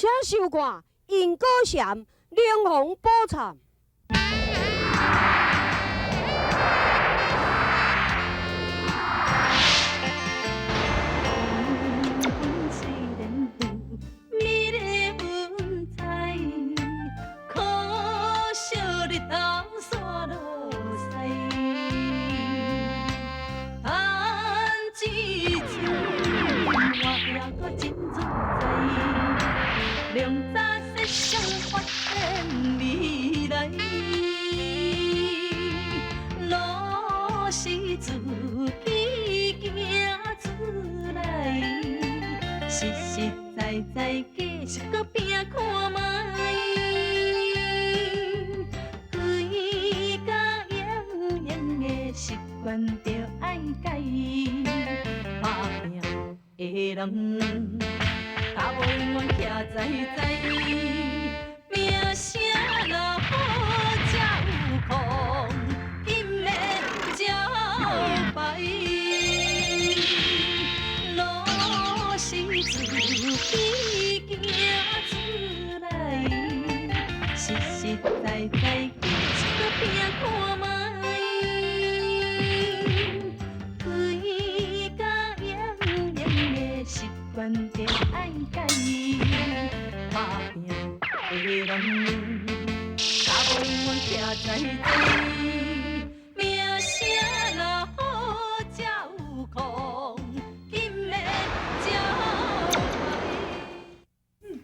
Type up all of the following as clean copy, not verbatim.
請收看《因果禪靈魂寶懺》。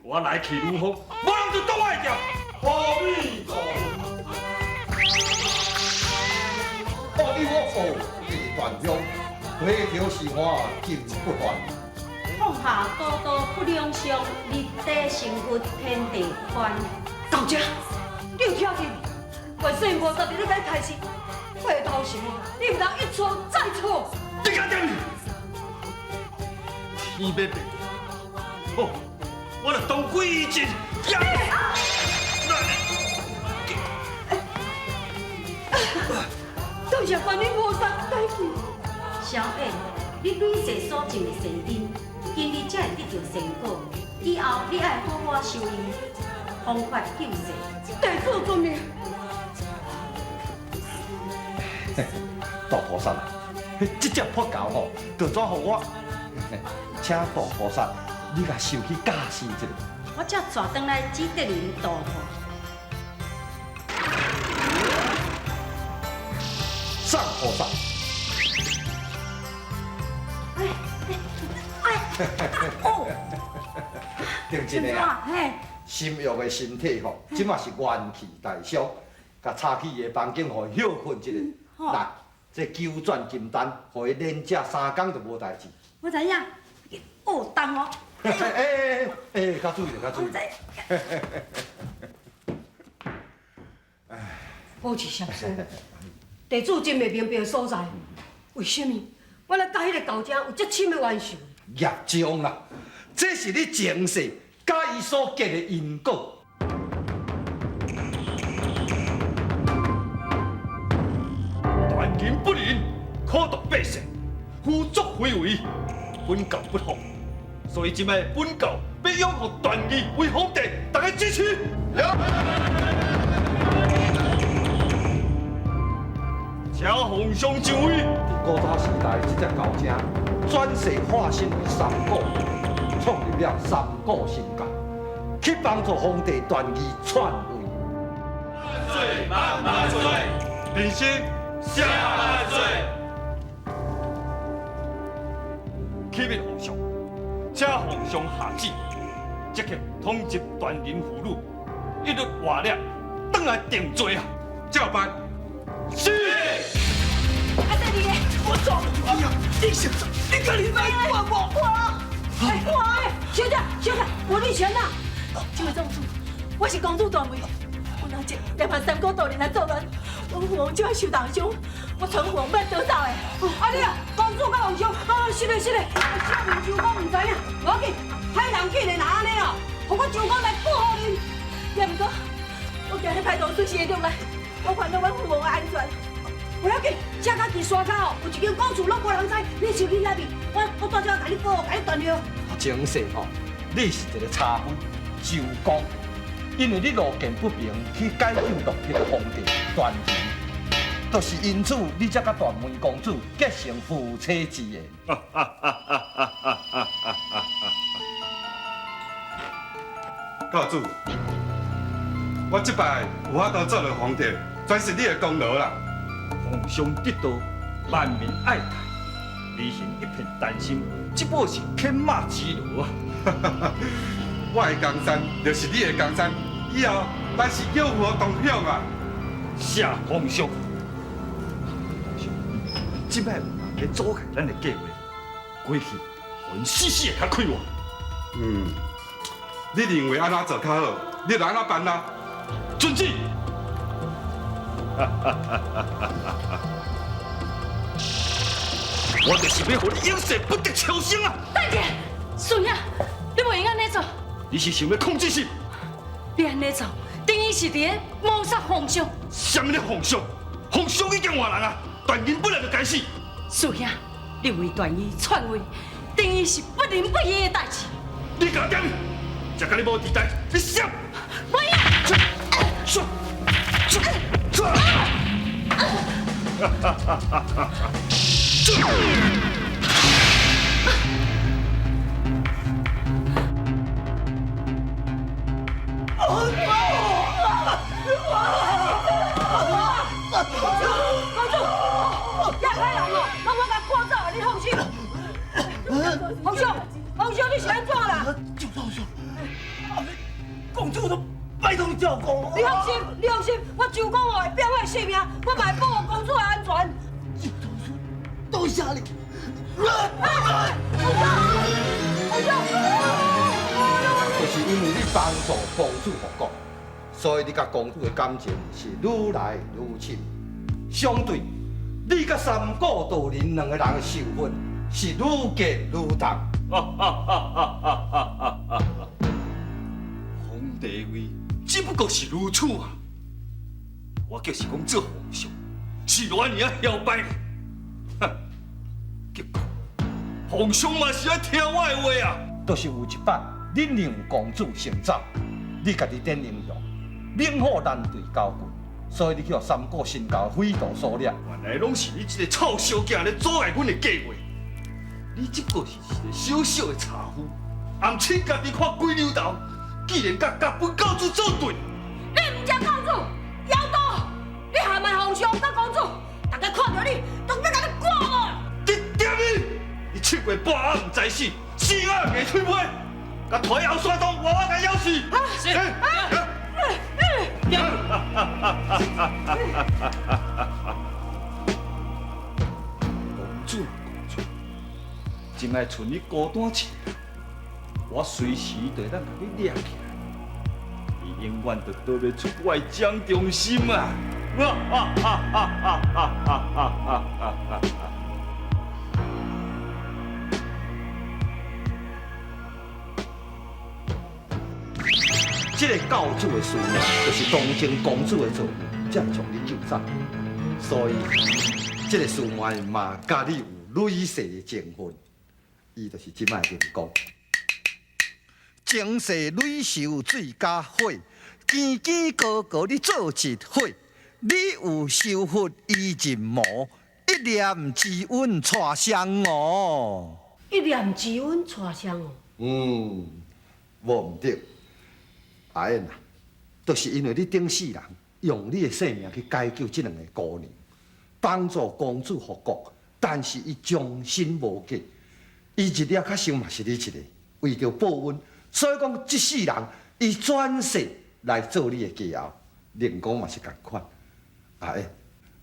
我來去如風，無人就擋我會牢。阿彌陀佛。阿彌陀佛，地斷香，回頭是岸金不换。放下屠刀不两相，立地成佛天地宽。到這，你有聽見？觀世音菩薩佇咧共你開示，回頭是岸，你毋通一錯再錯。你敢點？天欲變，好。我著同歸於盡。多謝觀音菩薩帶去。小燕，你累世所種的善根，今日才會得著善果。以後你愛好好修行，弘法救世。弟子遵命。大菩薩啊，這隻破狗吼，就怎予我？請大菩薩，你共收去教示一下。我才帶轉來指德林道吼。上菩薩。哎哎哦！定真的啊！心欲的身體吼，這馬是元氣大傷，共吵去伊的房間，予伊歇睏一下。來，這九轉金丹，予伊連食三工就無代誌。我知影，哦，重哦。哎哎哎，較注意點，較注意。保持相思，地主真袂明白所在，為什麼我來佮彼个道家有這深的冤仇？業障啦，這是你前世佮伊所結的因果。斷言不仁，苦毒百姓，胡作非為，本教不服。所以這擺本教欲擁護段義為皇帝，大家支持。請皇上就位。古早時代，這隻猴精轉世化身為三股，創立了三股神教，去幫助皇帝段義篡位。萬歲萬萬歲！平身下萬歲！啟稟皇上，請皇上下旨，即刻通緝段仁父女，一律活掠，轉來定罪啊！照辦。是。啊，弟弟，我走。哎呀，你是你家己来管我？我，哎，我，小姐，小姐，我的钱呐？这位公主，我是公主段位，我若这连番三姑道人来作乱，阮父王就要受重伤，我传父王欲逃走的。啊你啊，公主佮皇上，啊是嘞是嘞，小民周公毋知影，无要紧，歹人竟然若按呢哦，予我周公来保护恁。也毋过，我惊彼歹徒随时会入来，我烦恼阮父王的安全。不要紧，这较伫山跤哦，有一间古厝拢无人知，你先去遐边，我带这共你保护，共你断药。前世吼，你是一个查夫，周公，因為你路見不平去解救落魄皇帝段仁，就是因此你才佮大梅公主結成夫妻之緣。教主，我這擺有法度做落皇帝，全是你的功勞啦。皇上得道，萬民愛戴，理行一片丹心，這擺是天馬之勞啊！我的江山就是你的江山，以後咱是有福同享啊！謝皇上，皇上，這擺有人咧阻礙咱的計劃，過去予𪜶死死的較快活。嗯，你認為按怎做較好，你就按怎辦啦。遵旨。我就是欲予你永世不得超生啊！等下，孫仔，你袂用按呢做。你是想欲控制是？你按呢做，等於是佇咧謀殺皇上。啥物咧皇上？皇上已經換人啊！段仁本來就該死。師兄，你為段義篡位，等於是不仁不義的代誌。你共點？這佮你無佇台，你閃！袂用！出出出！哈哈哈哈哈！公主，遐歹人哦，攏我共趕走啊！你放心。皇上，皇上，你是按怎啦？周皇上，公主都拜託你照顧。你放心，你放心，我周公哦會拼我的性命，我嘛會保護公主的安全。周皇上，多謝你。皇上，皇上，就是因為你幫助公主復國，所以你佮公主的感情是愈來愈深。相對，你佮三顧道人兩個人的仇恨是愈結愈重。皇帝位只不過是如此啊！我就是講做皇上，是偌爾仔囂擺，哼！結果皇上嘛是愛聽我的話啊！就是有一擺，你讓公主先走，你家己變英雄，猛虎難對狗棍，所以你去予三顧神教匪徒所掠。原來攏是你這個臭小囝咧阻礙阮的計劃。你只不過是一個小小的茶夫，暗凊家己看鬼牛頭，竟然敢佮本教主作對！你毋只教主，妖道！你陷害皇上佮公主，大家看著你，都欲共你割无！你點你？你七月半仔毋知死，死仔硬吹皮，共拖後山洞，活活共枵死！是。公主，公主，這擺賰你孤單一个，我隨時就會當共你掠起來，你永遠都逃袂出我的掌中心啊！這個教主的事，就是當今公主的做法，才會將你救走。所以，這個師妹嘛，佮你有累世的情分，伊就是這擺靈公。前世累受水佮火，堅堅高高你做一伙，你有修佛伊入魔，一念之恩帶相哦。一念之恩帶相哦。嗯，無毋對。阿燕啊，就是因為你頂世人用你的性命去解救這兩个姑娘，幫助公主復國，但是伊終身無嫁，伊日夜較想嘛是你一个，為著報恩，所以講這世人伊轉世來做你的繼後，靈公嘛是仝款。阿燕，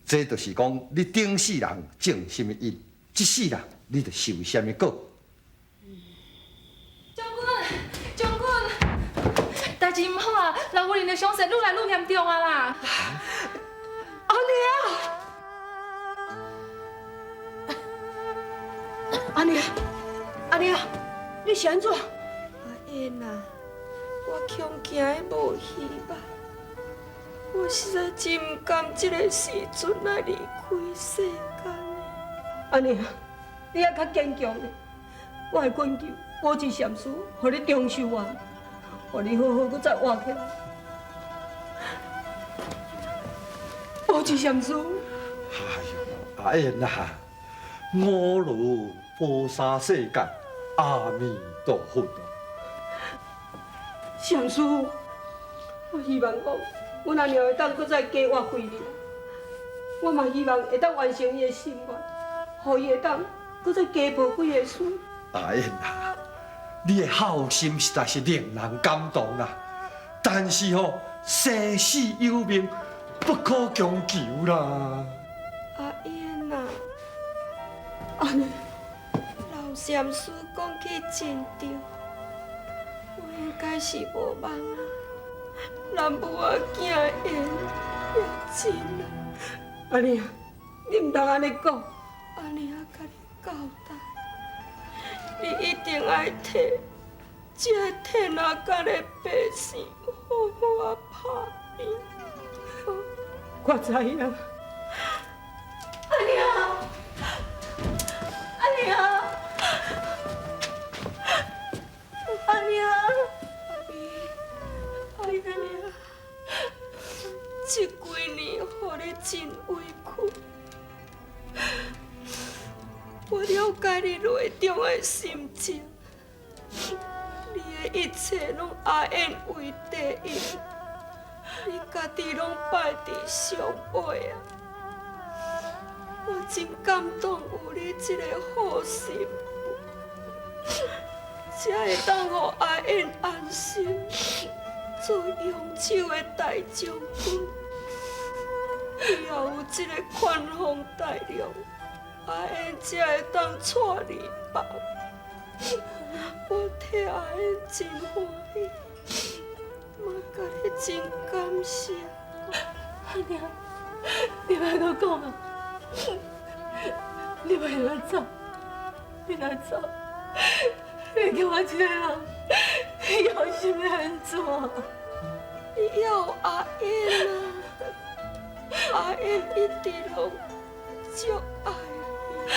這就是講你頂世人種啥物因，這世人你就受啥物果。將軍，將軍。代誌毋好啊，老夫人的傷勢愈來愈嚴重啊啦！阿娘，阿娘，阿娘，你是按怎？阿燕啊，我恐驚的無希望，我實在真毋甘這个時陣來離開世間。阿娘，你愛較堅強咧，我會懇求保持禪師，予你長壽啊！予你好好閣再活起來。保持禅师。哎呦，阿燕啊，五罗菩萨世界，阿弥陀佛。禅师，我希望讲，阮阿娘会当阁再加活几日。我嘛希望会当完成伊的心愿，予伊会当阁再加抱几个孙。阿燕啊，你的孝心实在是令人感动啊！但是吼，生死有命，不可强求啦。阿燕啊，按呢，老禅师讲起真对，我应该是无梦啊。南无仔囝的缘也真啊。阿娘，你毋通按呢讲。阿娘共你交代，你一定爱替这个天仔间的百姓好好仔拍拼。我知影。阿娘，阿娘，阿娘，阿妹，阿娘，这几年予你真委屈，我了解你内中的心情，你的一切拢阿燕为第一，你家己拢摆伫上尾啊！我真感动有你这个好媳妇，才会当予阿燕安心做扬州的大将军。以后有这个宽宏大量，阿燕才会当带你放。我替阿燕真欢喜，嘛共你真感谢。阿娘，你莫阁讲啊！你莫来走，你若走，你叫我一个人以后是欲按怎？你犹有阿燕啊，阿燕一直拢足爱你。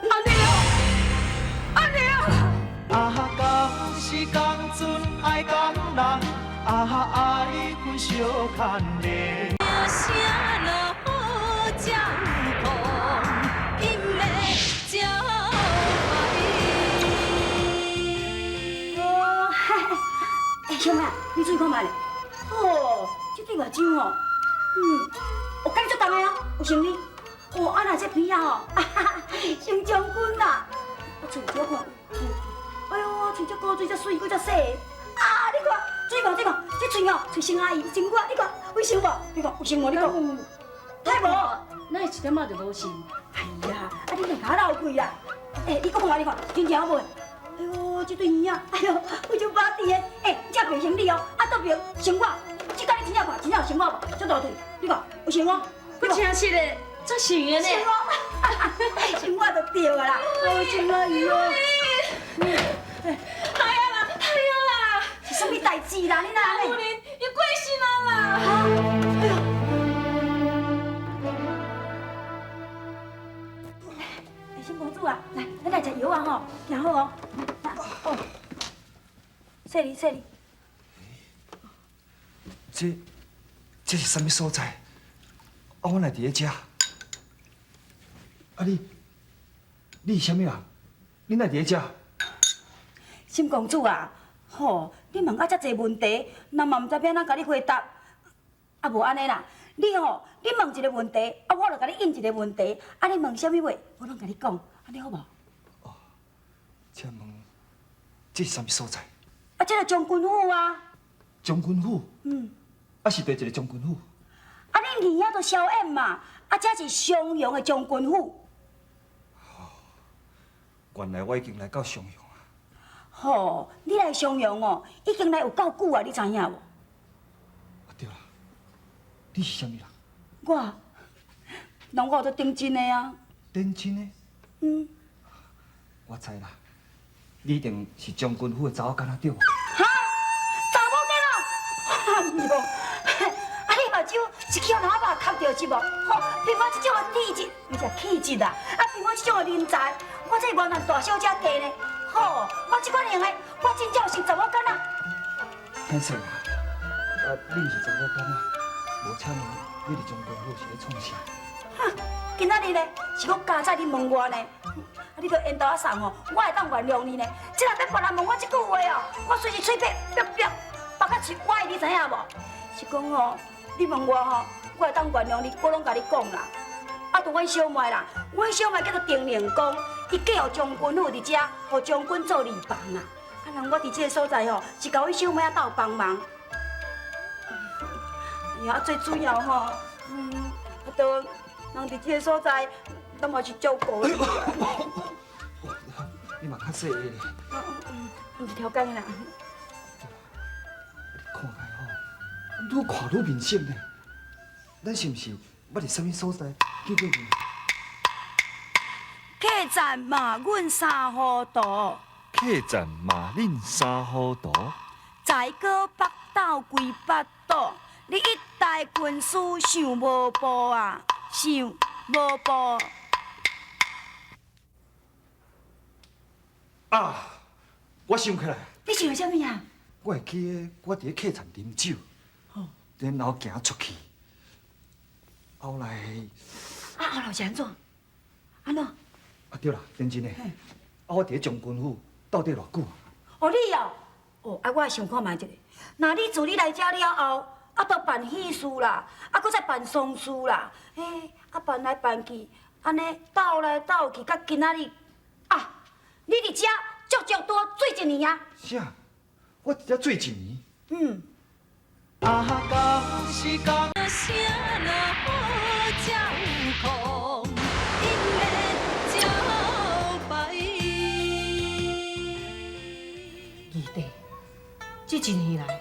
阿娘，阿娘。啊，共是共阵爱共人，啊，爱分相牵连。声若好才有空，音的才哦，哎，小妹，你注意看觅咧。哦，这对目睭吼，我感觉足重的哦，有成你。哦，啊若这鼻仔吼，像将军啦。啊，喙这看，哎呦，喙这高，嘴这水，阁这细。啊，你看，注意看，注意看，这喙哦，喙像阿姨，真我，你看，有像无？你看有像无？你讲，太无？那一点仔就无像。哎呀，啊你两跤流开啦！哎，你阁看，你看，真正好无？哎呦，这对耳仔，哎呦，非常巴甜的。哎，这边像你哦，啊倒边像我，这敢你真正看，真正有像我无？这大腿，你看有像我？我真实的，足像的呢。像我，像我就对啊啦。哦，像阿姨哦。哎呀啦，哎呀啦！是啥物代志啦？你哪按呢？夫人，伊过身啊啦！哎呦！新公主啊，来，咱来食药啊吼，行好哦。哦，说你说你。这是啥物所在？啊，我来伫咧遮。啊你，你是啥物人？你哪伫咧遮？新公主啊，吼，你问啊遮济问题，咱嘛毋知欲按怎共你回答。啊，无按呢啦，你吼，你问一个问题，啊，我就共你应一个问题。啊，你问啥物话，我拢共你讲，按呢好无？哦，请问这是啥物所在？啊，这个将军府啊。将军府？嗯。啊，是佗一个将军府？啊，恁耳仔都消炎嘛？啊，这是襄阳的将军府。哦，原来我已经来到襄阳啊。吼，你来襄阳哦，已经来有够久啊，你知影无？啊对啦，你是啥物人？我，人我做顶真的啊。顶真的？嗯。我知啦，你一定是将军府的查某囡仔对无？哈，查某囡仔？哎呦，啊你目睭是去予哪肉磕著质无？吼，凭我这种的体质，毋是气质啦，啊，凭我这种的人才，我这越南大小姐嫁呢，吼，我这款型的，我真正是查某囡仔。歹势啦，啊，你毋是查某囡仔，无请问你伫将军府是咧创啥？哼，今仔日呢，是阁加载你问我呢，啊，你著缘投仔送吼，我会当原谅你呢。这若欲别人问我这句话哦，我随时喙煏煏煏，白甲喙歪，你知影无？是讲吼，你问我吼，我会当原谅你，我拢共你讲啦。啊，就阮小妹啦，阮小妹叫做丁玲公，伊嫁予将军府伫遮，予将军做二房啦。啊，人我伫这个所在吼，是共阮小妹仔斗帮忙。哎呀，最主要吼，啊，都人伫这个所在，拢嘛是照顾你。你嘛较细个咧。毋是调工啦。你看开吼，愈看愈面熟呢。咱是毋是捌伫啥物所在见过面？客栈马阮三糊涂。客栈马恁三糊涂。财哥北斗规巴肚，你一代军师想无步啊，想无步。啊！我想起来。你想啥物啊？我会记得我伫咧客栈啉酒，然后行出去，后来。啊，后来是按怎？按怎？啊对啦，认真的。啊，我伫咧将军府到底偌久啊？哦，你哦，哦，啊，我想看觅一下。若你自你来遮了后，啊，都办喜事啦，啊，阁再办丧事啦，嘿，啊，办来办去，按呢斗来斗去，到今仔日，啊，你伫遮足足拄做一年啊？啥？我伫遮做一年？嗯。啊，讲是讲。啥若好才有空，因缘招牌。二弟，这一年来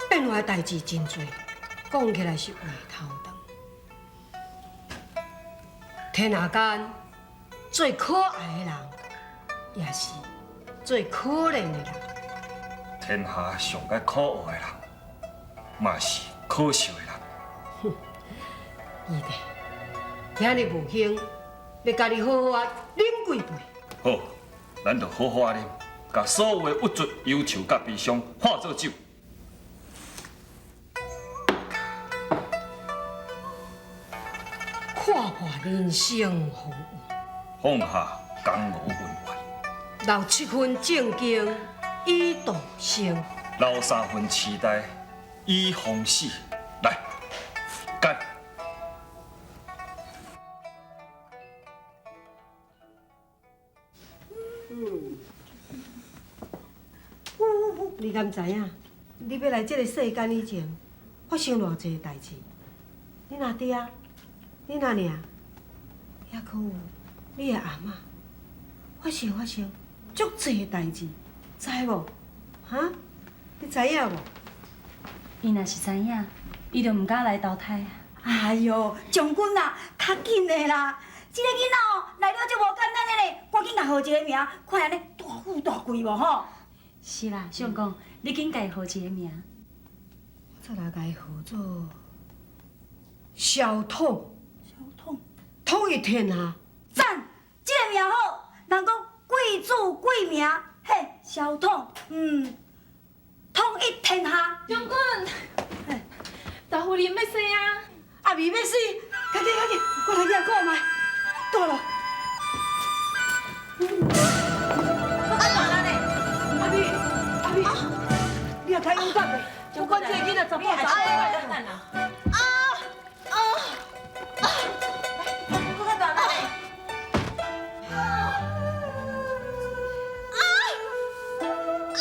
变化代志真多，讲起来是话头长。天下间最可爱的人，也是最可怜的人。天下上该可恶的人，嘛是可笑的人。哼，二弟，今日无兴，欲共你好好仔啉几杯。好，咱就好好仔啉，共所有的郁卒、忧愁佮悲伤化做酒。看破人生风雨，放下江湖恩怨，留七分正经以度生，留三分期待以防死。来，干！你敢知影？你欲来这个世间以前，发生偌济代志？你阿爹、你阿娘，犹阁有你的阿嬷，发生足济代志，知无？哈？你知影无？伊若是知影，伊就毋敢来投胎啊！哎哟，将军啊，较紧的啦！这个囡仔哦，来了就无简单的咧，赶紧共号一个名，看按呢大富大贵无吼？是啦，相公，你紧共伊号一个名。我再来共伊号做萧统。萧统，统一天下。赞，这个名好，人讲贵子贵名，嘿，萧统，统一天下。将军，大夫人欲生啊！阿美欲死，赶紧赶紧，我来验看觅。到了。阿美，阿美，你也太勇敢了！我管这个囡仔查某查某。啊啊啊！我较大力。啊啊啊！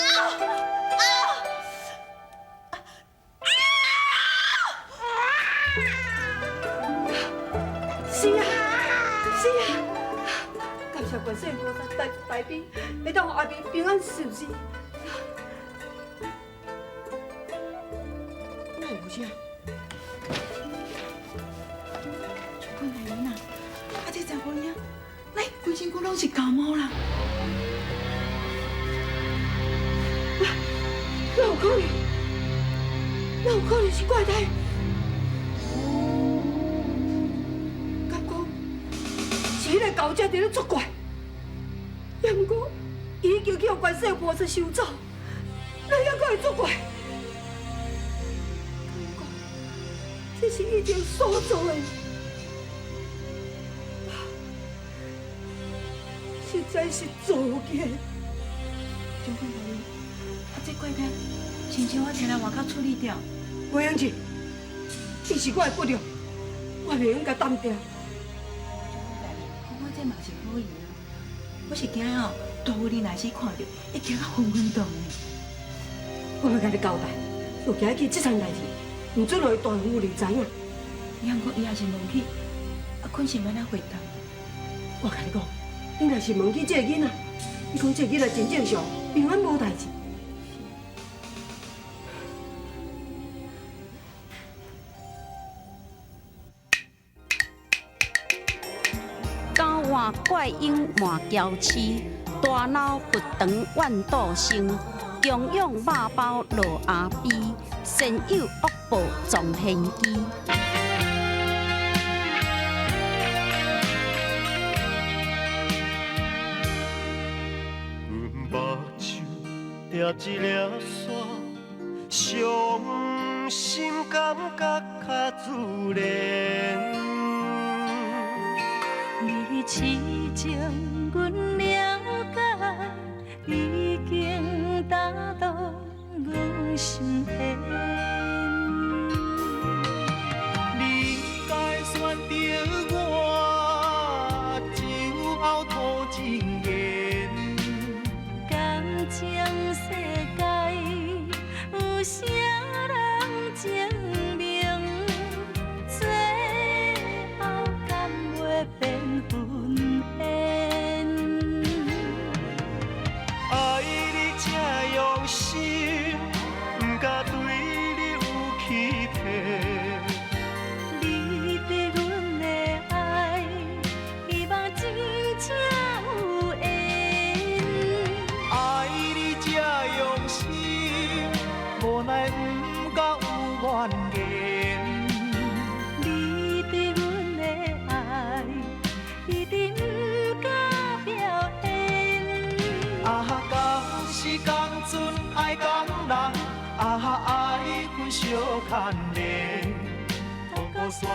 是啊，是啊，感谢观世音菩萨大慈大悲，会当予阿美平安受死。哪会无声？将军大人啊，啊这查某囝，来规身躯拢是感冒啦。哪有可能？哪有可能是怪胎？是彼个狗仔伫咧作怪。也毋过，伊已经去予观世菩萨收走，哪会阁会作怪？敢讲，这是以前所做的，实在是造孽。将军大人，啊，这怪癖，亲像我听来外口处理掉。袂用去，伊是我的骨肉，我袂用共担定。将军大人，我这嘛是好意啊，我是惊哦，大夫人若是看著，会惊到昏昏动的。我欲共你交代，若行去这层代志，毋准予大夫人知影。也毋过伊也是问起，啊，困是欲按怎回答？我共你讲，你若是问起这个囡仔，你讲这个囡仔真正常，平安无代志。交换怪婴满娇妻，大脑佛长怨妒生，供养肉包落阿悲，善有恶报撞玄机。阮目睭抓一粒沙，伤心感觉较自然。你痴情，阮了解，已经打动阮心弦。你该选择我，就后土情缘。感情世界有啥人证明？最后敢袂变分缘？爱你这用心，不敢对你有欺骗。你对阮的爱，希望真正有缘。爱你这用心，无奈不敢有怨言。你对阮的爱，一直不敢表现。啊，共是共阵爱共人，啊，爱恨相牵连，透过选